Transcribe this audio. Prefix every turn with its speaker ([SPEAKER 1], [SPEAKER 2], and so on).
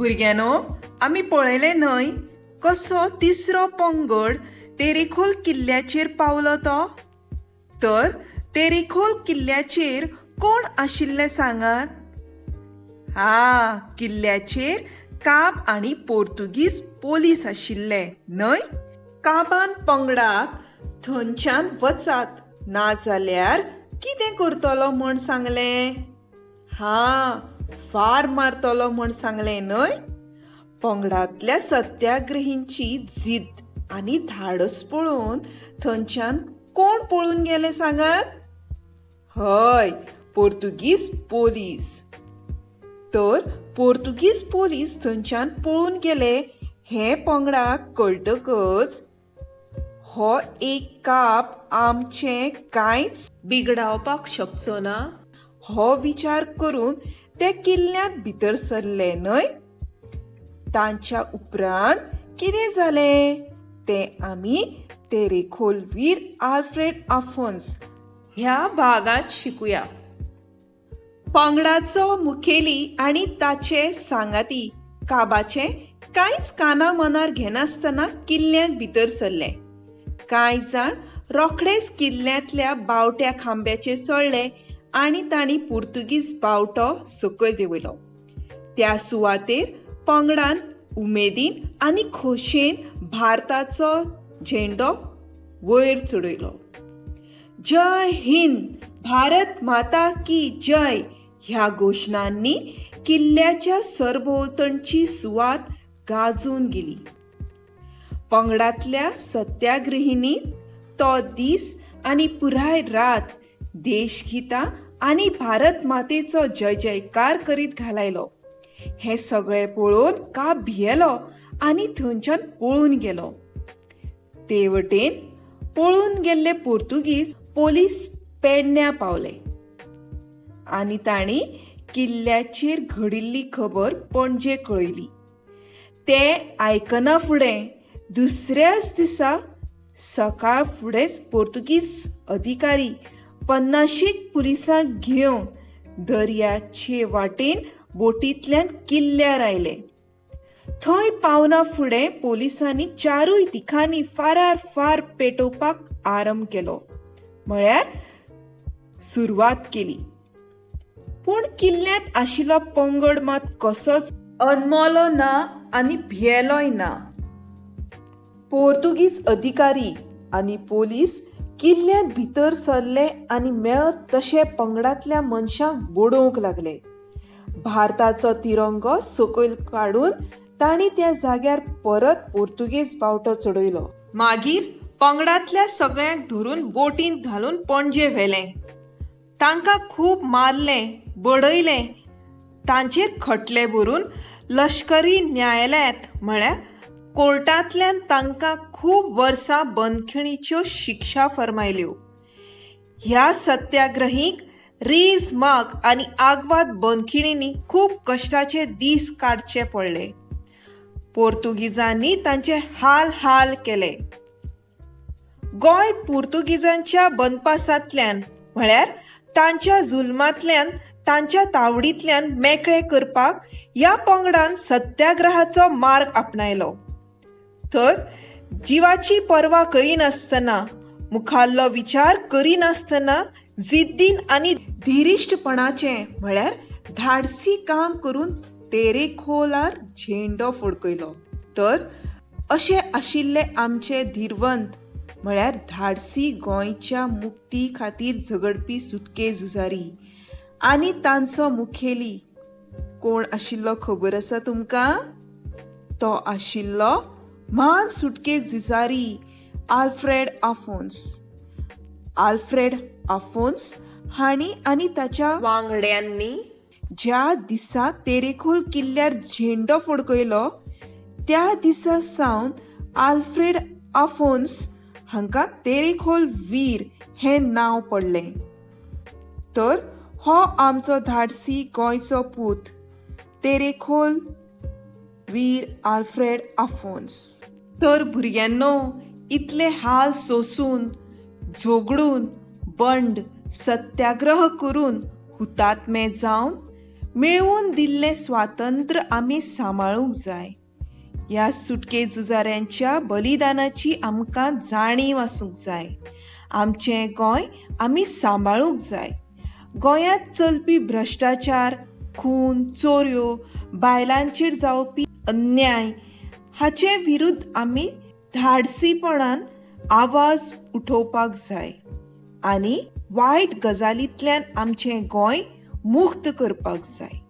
[SPEAKER 1] भुरग्यांनो, आमी पळयलें न्हय कसो तिसरो पंगड तेरेखोल किल्ल्याचेर पावलो तो. तर तेरेखोल किल्ल्याचेर कोण आशिल्ले सांगात? हा, किल्ल्याचेर काब आनी पोर्तुगीज पोलीस आशिल्ले न्हय? काबान पंगडाक थंयच्यान वचात नाजाल्यार कितें करतलो म्हण सांगलें? हा, फार मारतलो म्हण सांगलें न्हय? पंगडांतल्या सत्याग्रहींची जिद्द आनी धाडस पळोवन थंयच्यान कोण पळून गेले सांगात? हय, पोर्तुगीज पोलीस. तर पोर्तुगीज पोलीस थंयच्यान पळून गेले हें पंगडाक कळटकच हो एक काप आमचें कांयच बिगडावपाक शकचो ना हो विचार करून ते किल्ल्यांत भितर सरले न्हय? तांच्या उपरांत कितें जालें तें आमी तेरेखोल वीर आल्फ्रेड आफोन्स ह्या भागांत शिकुया. पंगडाचो मुखेली आनी ताचे सांगाती काबाचें कांयच काना मनार घेनासतना किल्ल्यांत भितर सरले. कांय जाण रोखडेच किल्ल्यांतल्या बावट्या खांब्याचेर चडले आनी तांणी पुर्तुगीज बावटो सकयल देंवयलो. त्या सुवातेर पंगडान उमेदीन आनी खोशयेन भारताचो झेंडो वयर चडयलो. जय हिंद, भारत माता की जय ह्या घोशणांनी किल्ल्याच्या सरभोंवतणची सुवात गाजून गेली. पंगडांतल्या सत्याग्रहींनी तो दीस आनी पुराय रात देशगीतां आनी भारत मातेचो जय जयकार करीत घालायलो. हें सगळें पळोवन काब भियेलो आनी थंयच्यान पळून गेलो. ते वटेन पळून गेल्ले पोर्तुगीज पोलीस पेडण्या पावले आनी तांणी किल्ल्याचेर घडिल्ली खबर पणजे कळयली. ते आयकना फुडें दुसऱ्याच दिसा सकाळ फुडेंच पोर्तुगीज अधिकारी 50 पुलिसांक घेवन दर्याचे वाटेन बोटींतल्यान किल्ल्यार आयले. थंय पावना फुडें पोलिसांनी चारूय दिकांनी फारार फार पेटोवपाक आरंभ केलो, म्हळ्यार सुरवात केली. पूण किल्ल्यांत आशिल्लो पंगड मात कसोच अनमोलो ना आनी भियेलोय ना. पोर्तुगीज अधिकारी आनी पोलीस किल्ल्यांत भितर सरले आनी मेळत तशे पंगडांतल्या मनशांक बडोवंक लागले. भारताचो तिरंगो सकयल काडून तांणी त्या जाग्यार परत पोर्तुगेज बावटो चडयलो. मागीर पंगडांतल्या सगळ्यांक धरून बोटींत घालून पणजे व्हेलें. तांकां खूब मारलें, बडयलें. तांचेर खटले भरून लश्करी न्यायालयांत म्हळ्यार कोर्टांतल्यान तांकां खूब वर्सां बंदखणीच्यो शिक्षा फर्मायल्यो. ह्या सत्याग्रहींक रीज माग आनी आगवाद बंदखणींनी खूब कश्टाचे दीस काडचे पडले. पोर्तुगीजांनी तांचे हाल हाल केले. गोंय पोर्तुगीजांच्या बनपासांतल्यान म्हळ्यार तांच्या जुलमांतल्यान, तांच्या तावडींतल्यान मेकळे करपाक ह्या पंगडान सत्याग्रहाचो मार्ग आपणायलो. तर जिवाची पर्वा करिनासतना, मुखाल्लो विचार करिनासतना जिद्दीन आनी धिरिश्टपणाचें म्हळ्यार धाडसी काम करून तेरेखोलार झेंडो फडकयलो. तर अशे आशिल्ले आमचे धीरवंत म्हळ्यार धाडसी गोंयच्या मुक्ती खातीर झगडपी सुटके झुजारी आनी तांचो मुखेली कोण आशिल्लो खबर आसा तुमकां? तो आशिल्लो म्हान सुटके झुजारी आल्फ्रेड आफोन्स. आल्फ्रेड आफोन्स हांणी आनी ताच्या वांगड्यांनी ज्या दिसा तेरेखोल किल्ल्यार झेंडो फडकयलो त्या दिसा सावन आल्फ्रेड आफोन्स हांकां तेरेखोल वीर हें नांव पडलें. तर हो आमचो धाडसी गोंयचो पूत तेरेखोल वीर आल्फ्रेड आफोन्स. तर भुरग्यांनो, इतले हाल सोसून, झगडून, बंड सत्याग्रह करून हुतात्मे जावन मेळोवन दिल्लें स्वातंत्र्य आमी सांबाळूंक जाय. ह्या सुटके झुजाऱ्यांच्या बलिदानाची आमकां जाणीव आसूंक जाय. आमचें गोंय आमी सांबाळूंक जाय. गोंयांत चलपी भ्रश्टाचार, खून, चोरयो, बायलांचेर जावपी अन्याय हाचे विरुद्ध आमी धाडसीपणान आवाज उठोवपाक जाय आनी वायट गजालींतल्यान आमचें गोंय मुक्त करपाक जाय.